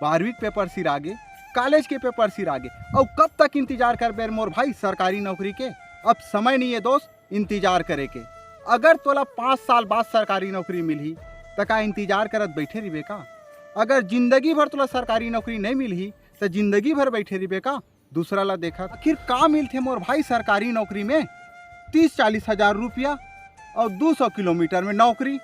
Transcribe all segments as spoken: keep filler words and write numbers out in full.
बारहवीं के पेपर सिरागे, कॉलेज के पेपर सिरागे, अउ कब तक इंतजार करबे रे मोर भाई सरकारी नौकरी के? अब समय नहीं है दोस्त इंतजार करे के। अगर तोला पाँच साल बाद सरकारी नौकरी मिलही, त का इंतजार करत बैठे रहिबे का? अगर जिंदगी भर तोला सरकारी नौकरी नहीं मिलही, त जिंदगी भर बैठे रहिबे का दूसरा ला देखत? आखिर का मिलथे मोर भाई सरकारी नौकरी में? तीस चालीस हजार रुपया अउ दू सौ किलोमीटर में नौकरी।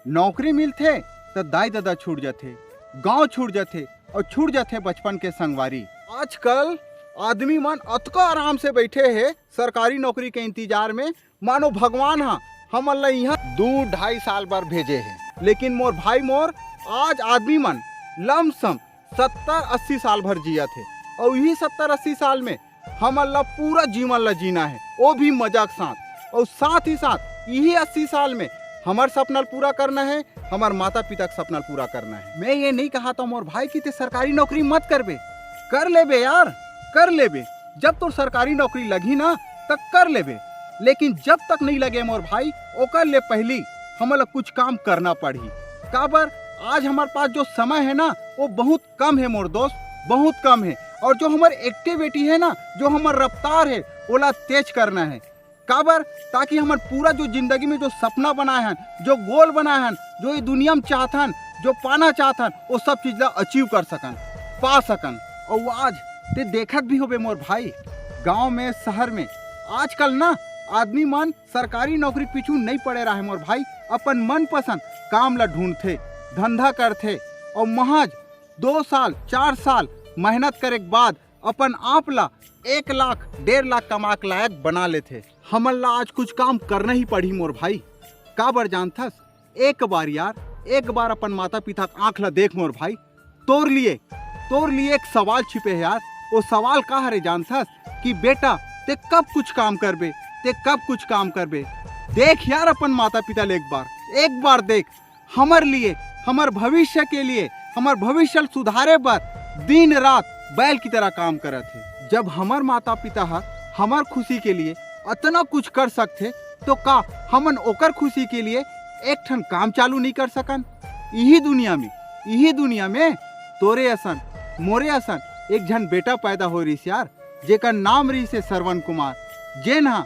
नौकरी मिलथे त दाई ददा छूट जथे, गांव छूट जथे अउ छूट जथे बचपन के संगवारी। आजकल आदमी मन अतका आराम से बैठे हे सरकारी नौकरी के इंतजार में, मानो भगवान ह हमन ला इहाँ दू ढाई साल बर भेजे हे। लेकिन मोर भाई मोर, आज आदमी मन लमसम सत्तर अस्सी साल भर जियत हे, अउ इही सत्तर अस्सी साल में हमन ला पूरा जीवन ला जीना हे, वो भी मजा के साथ। अउ साथ ही साथ इही अस्सी साल में हमर सपना ल पूरा करना हे, हमर माता पिता के सपना ल पूरा करना हे। मैं ये नहीं कहा था मोर भाई कि ते सरकारी नौकरी मत करबे, कर लेबे यार, कर लेबे। जब तोर सरकारी नौकरी लगही ना, त कर लेबे, लेकिन जब तक नहीं लगे मोर भाई, ओकर ले पहली हमन ला कुछ काम करना पड़ही। काबर, आज हमर पास जो समय है ना, वो बहुत कम है मोर दोस्त, बहुत कम है। और जो हमर एक्टिविटी है ना, जो हमर रफ्तार है, ओला तेज करना है। काबर, ताकि हमर पूरा जो जिंदगी में जो सपना बनाए हन, जो गोल बनाए हन, जो ये दुनिया में चाहथन, जो पाना चाहथन, वो सब चीज ला अचीव कर सकन, पा सकन। और आज ते देखत भी होबे मोर भाई, गांव में, शहर में आजकल ना आदमी मन सरकारी नौकरी पीछू नहीं पड़े रहे मोर भाई, अपन मनपसंद काम ला ढूंढथे, धंधा करथे और महज दो साल, चार साल मेहनत करे के बाद अपन आप ला एक लाख, डेढ़ लाख कमा के लायक बना लेथे। हमन ला आज कुछ काम करना ही पड़ही मोर भाई। काबर जानथस, एक बार यार, एक बार अपन माता पिता के आंख ला देख मोर भाई। तोर लिए, तोर लिए एक सवाल छिपे है यार। वो सवाल का हरे जानथस कि बेटा, ते कब कुछ काम करबे, ते कब कुछ काम करबे? देख यार अपन माता पिता ले एक बार, एक बार देख। हमर लिए, हमर भविष्य के लिए, हमर भविष्य ल सुधारे बर दिन रात बैल की तरह काम करत हे। जब हमर माता पिता ह हमर खुशी के लिए अतना कुछ कर सकथे, तो का हमन ओकर खुशी के लिए एक ठन काम चालू नहीं कर सकन? इही दुनिया में, इही दुनिया में तोरे असन, मोरे असन एक झन बेटा पैदा हो रहिस यार, जेकर नाम रहिस हे श्रवण कुमार, जेन ह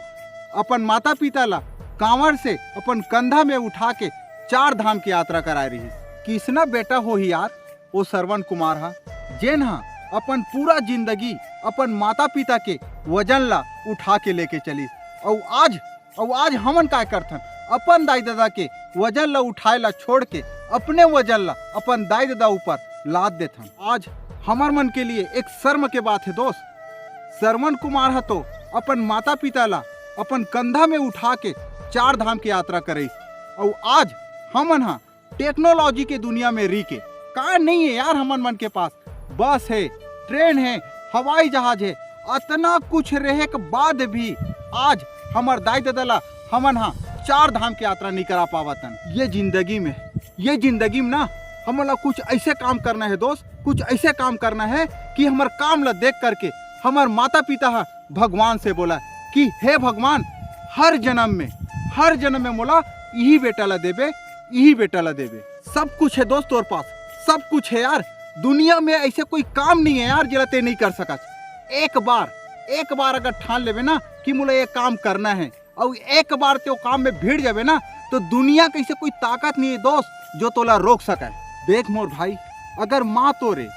अपन माता पिता ला कांवर से अपन कंधा में उठा के चार धाम की यात्रा कराए रहिस। किसना बेटा होही यार वो श्रवण कुमार ह, जेन ह अपन पूरा जिंदगी अपन माता पिता के वजन ला उठा के लेके चलिस। अउ आज, अउ आज हमन काय करथन? अपन दाई ददा के वजन ला उठाए ला छोड़ के अपने वजन ला अपन दाई ददा ऊपर लाद देथन। आज हमर मन के लिए एक शर्म के बात है दोस्त। श्रवण कुमार ह तो अपन माता पिता ला अपन कंधा में उठा के चार धाम की यात्रा करिस, अउ आज हमन ह टेक्नोलॉजी के दुनिया में रही के का नहीं है यार हमन मन के पास? बस है, ट्रेन है, हवाई जहाज है, अतना कुछ रहे के बाद भी आज हमर दाई ददा ला हमन हा चार धाम की यात्रा नहीं करा पावतन। ये जिंदगी में, ये जिंदगी में ना हमन ला कुछ ऐसे काम करना है दोस्त, कुछ ऐसे काम करना है कि हमर काम ला देख करके हमर माता पिता हा भगवान से बोला कि हे भगवान, हर जन्म में, हर जन्म में मोला इही बेटा ला देबे, इही बेटा ला देबे। सब कुछ है दोस्त तोर पास, सब कुछ है यार। दुनिया में ऐसे कोई काम नहीं है यार जेला ते नहीं कर सकत। एक बार, एक बार अगर ठान लेबे ना कि मोला ये काम करना है, अउ एक बार ते वो काम में भिड़ जाबे ना, तो दुनिया के ऐसे कोई ताकत नहीं है दोस्त जो तोला रोक सके। देख मोर भाई, अगर माँ तोरे,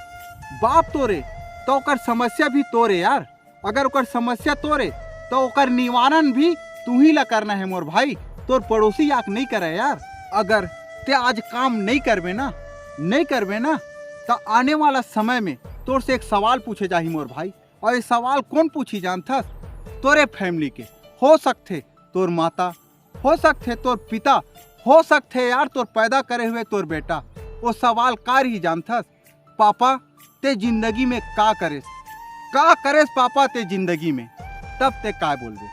बाप तोरे, तो ओकर समस्या भी तोरे यार। अगर ओकर समस्या तोरे, तो ओकर निवारण भी तू ही ला करना है मोर भाई, तोर पड़ोसी आके नहीं करे यार। अगर ते आज काम नहीं करबे ना, नहीं करबे ना, तो आने वाला समय में तोर से एक सवाल पूछे जाही मोर भाई। और ये सवाल कौन पूछी जानथस? तोरे फैमिली के, हो सकथे तोर माता, हो सकथे तोर पिता, हो सकथे यार तोर पैदा करे हुए तोर बेटा। वो सवाल का रही जानथस? पापा, ते जिंदगी में का करेस? का करेस पापा ते जिंदगी में? तब ते काय बोलबे?